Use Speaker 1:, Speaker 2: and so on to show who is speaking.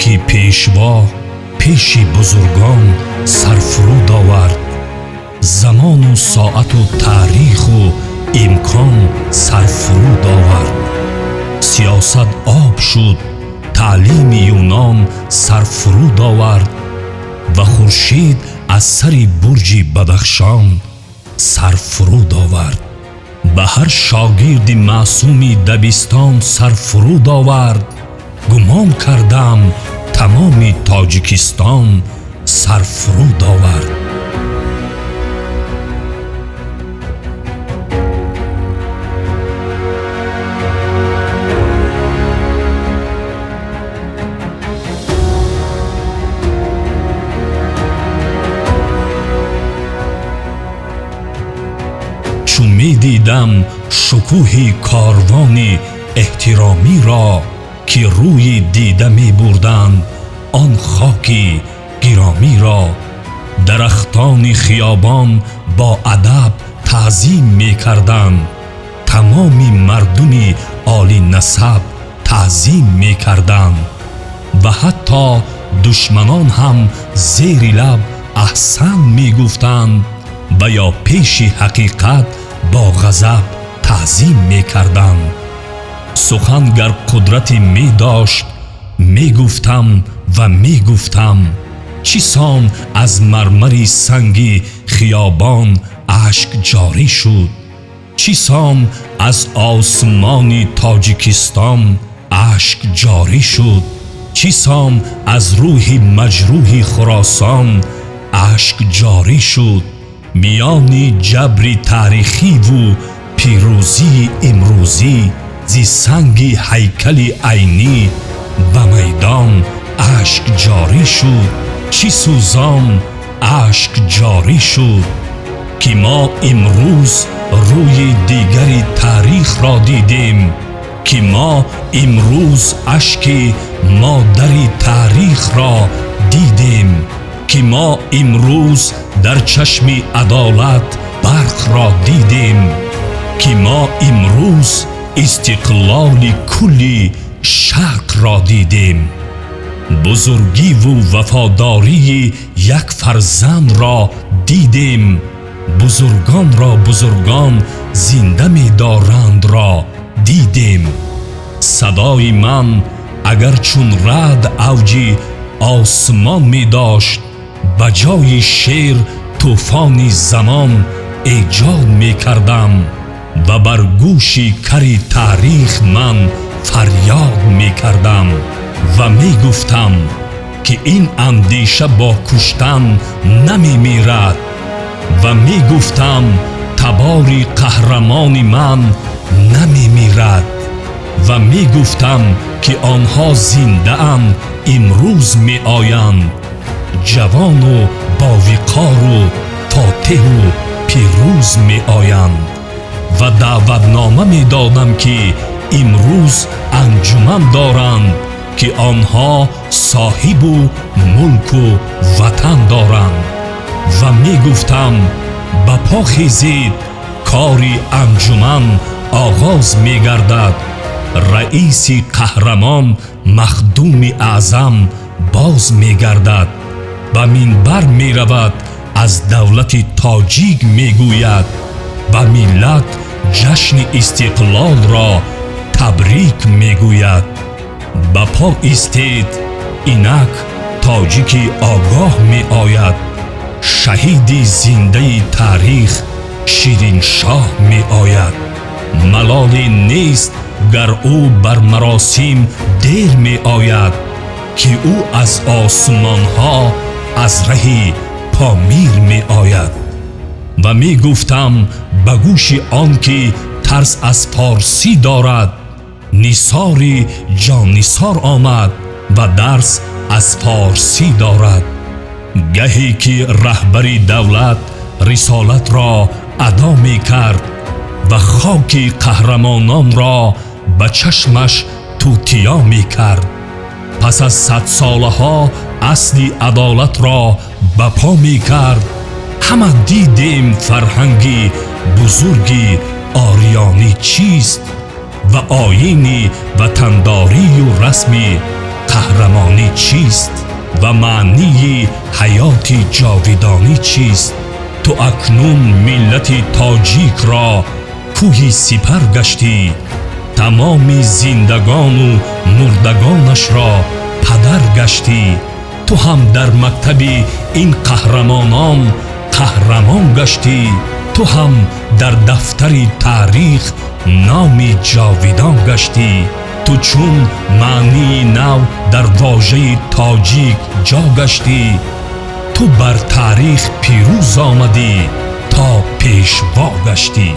Speaker 1: Ки пешво пеши бузургон сарфуруд овард, замону соату таъриху имкон сарфуруд овард. Сиёсат об шуд, таълими Юнон сарфуруд овард ва хуршед аз сари бурҷи Бадахшон сарфуруд овард. Ба ҳар шогирди маъсуми дабистон сарфуруд овард. Гумон кардам, тамоми Тоҷикистон сарфуруд овард. Чун медидам шукӯҳи корвони эҳтиромиро, ки рӯи дида мебурданд он хоки гиромиро, дарахтони хиёбон бо адаб таъзим мекарданд, тамоми мардуми олинасаб таъзим мекарданд ва ҳатто душманон ҳам зери лаб аҳсан мегуфтанд ва ё пеши ҳақиқат бо ғазаб таъзим мекарданд. Сухан гар қудрате медошт, мегуфтам ва мегуфтам, чӣ сон аз мармари санги хиёбон ашк ҷорӣ шуд, чӣ сон аз осмони Тоҷикистон ашк ҷорӣ шуд, чӣ сон аз рӯҳи маҷрӯҳи Хуросон ашк ҷорӣ шуд. Миёни ҷабри таърихиву пирӯзии имрӯзӣ зи санги ҳайкали Айнӣ ба майдон ашк ҷорӣ шуд. Чӣ сӯзон ашк ҷорӣ шуд, ки мо имрӯз рӯи дигари таърихро дидем, ки мо имрӯз ашки модари таърихро дидем, ки мо имрӯз дар чашми адолат барқро дидем, ки мо имрӯз истиқлоли кулли шарқро дидем, бузургиву вафодории як фарзандро дидем, бузургонро бузургон зинда медорандро дидем. Садои ман агар чун раъд авҷи осмон медошт, ба ҷои шер тӯфони замон эҷод мекардам ва бар гӯши кари таърих ман фарёд мекардам ва мегуфтам, ки ин андеша бо куштан намемирад, ва мегуфтам, табори қаҳрамони ман намемирад, ва мегуфтам, ки онҳо зиндаанд, имрӯз меоянд, ҷавону бовиқору фотеҳу пирӯз меоянд, ва даъватнома медодам, ки имрӯз анҷуман доранд, ки онҳо соҳибу мулку ватан доранд, ва мегуфтам, ба по хезед, кори анҷуман оғоз мегардад, раиси қаҳрамон Махдуми Аъзам боз мегардад, ба минбар меравад, аз давлати тоҷик мегӯяд, ба миллат ҷашни истиқлолро табрик мегӯяд. Ба по истед, инак тоҷики огоҳ меояд, шаҳиди зиндаи таърих Шириншоҳ меояд. Малоле нест, гар ӯ бар маросим дер меояд, ки ӯ аз осмонҳо аз раҳи Помир меояд. Ва мегуфтам ба гӯши он ки тарс аз форсӣ дорад, Нисори ҷоннисор омад ва дарс аз форсӣ дорад. Гаҳе ки раҳбари давлат рисолатро адо мекард ва хоки қаҳрамононро ба чашмаш тутиё мекард, пас аз садсолаҳо асли адолатро ба по мекард, ҳама дидем фарҳанги бузурги ориёнӣ чист ва оини ватандорию расми Қаҳрамонӣ чист ва маънии ҳаёти ҷовидонӣ чист. Ту акнун миллати тоҷикро кӯҳи сипар гаштӣ, тамоми зиндагону мурдагонашро падар гаштӣ. Ту ҳам дар мактаби ин қаҳрамонон қаҳрамон гаштӣ, ту ҳам дар дафтари таърих номи ҷовидон гаштӣ. Ту чун маънии нав дар вожаи тоҷик ҷо гаштӣ, ту бар таърих пирӯз омадӣ, то пешво гаштӣ.